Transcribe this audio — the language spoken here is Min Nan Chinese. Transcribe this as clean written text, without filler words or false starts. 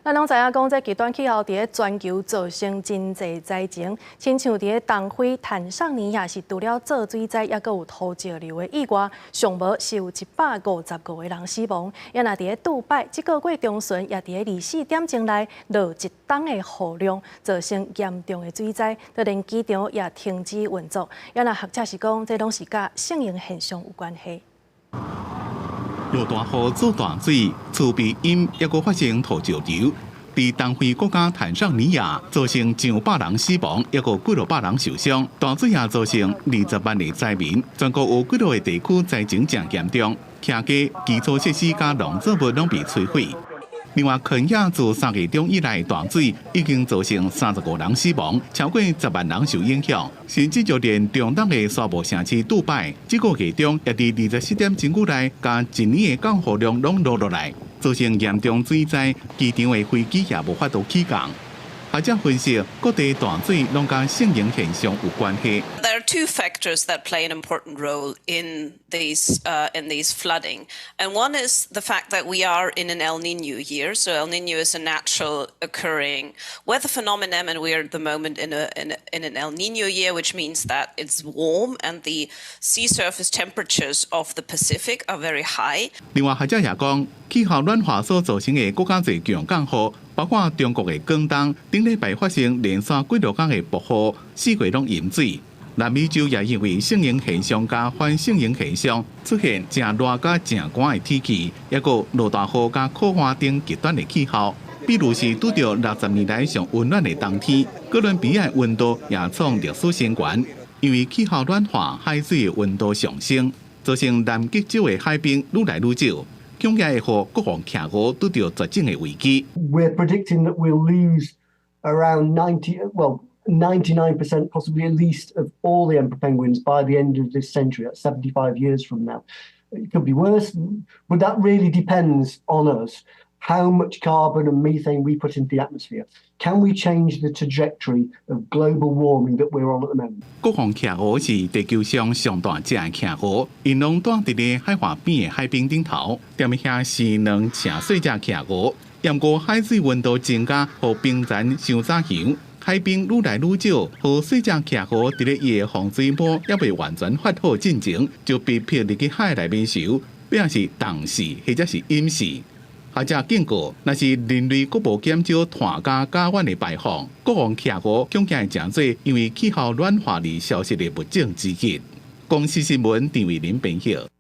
咱攏知影講，這極端氣候佇咧全球造成真濟災情，親像佇咧東非坦桑尼亞是除了做水災，抑閣有土石流的意外，上無是有155個人死亡。抑若佇咧杜拜，這個月中旬也佇咧24點鐘內落一冬的雨量，造成嚴重的水災，就連機場也停止運作。抑若學者是講，這攏是佮聖嬰現象有關係。落大雨做大水，厝邊陰抑閣發生土石流，佇東非國家坦桑尼亞造成上百人死亡，抑閣幾落百人受傷。大水也造成20萬的災民，全國有幾落個地區災情誠嚴重，徛家、基礎設施佮農作物攏被摧毀。另外，肯亞自3月中以來大水已經造成35人死亡，超過10萬人受影響，甚至就連中東的沙漠城市杜拜，這個月中也佇24點鐘內，共一年的降雨量攏落落來，造成嚴重水災，機場的飛機也無法度起降。學者分析，各地大水攏佮聖嬰現象有關係。 There are two factors that play an important role in these flooding, and one is the fact that we are in an El Niño year. So El Niño is a natural occurring weather phenomenon, and we are at the moment in an El Niño year, which means that it's warm and the sea surface temperatures of the Pacific are very high. 另外，學者也講，氣候暖化所造成的閣較濟強降雨，包括中國的廣東，頂禮拜發生連續幾落工的暴雨，四月攏淹水。南美洲也因為聖嬰現象佮反聖嬰現象出現誠熱佮誠乾的天氣，抑閣落大雨佮酷旱等極端的氣候。比如是拄著60年來上溫暖的冬天，哥倫比亞溫度也創歷史新高。因為氣候暖化，海水的溫度上升，造成南極洲的海冰愈來愈少。恐驚會予國王企鵝拄著絕種的危機。 We're predicting that we'll lose around 90, well, 99% possibly at least of all the emperor penguins by the end of this century. That's 75 years from now. It could be worse, but that really depends on us. How much carbon and methane we put into the atmosphere. Can we change the trajectory of global warming that we're on at the moment? 國王企鵝是地球上上大隻的企鵝，𪜶攏蹛佇咧海岸邊的海冰頂頭，踮遐生卵飼細隻企鵝。毋過海水溫度增加，予冰層傷早溶，海冰愈來愈少，予細隻企鵝佇咧伊的防水膜猶未完全發好進前，就被迫入去海內面泅，變是凍死或者是淹死。學者警告，若是人類閣無減少碳佮甲烷的排放，國王企鵝恐驚會成做因為氣候暖化而消失的物種之一。公視新聞陳偉林編譯。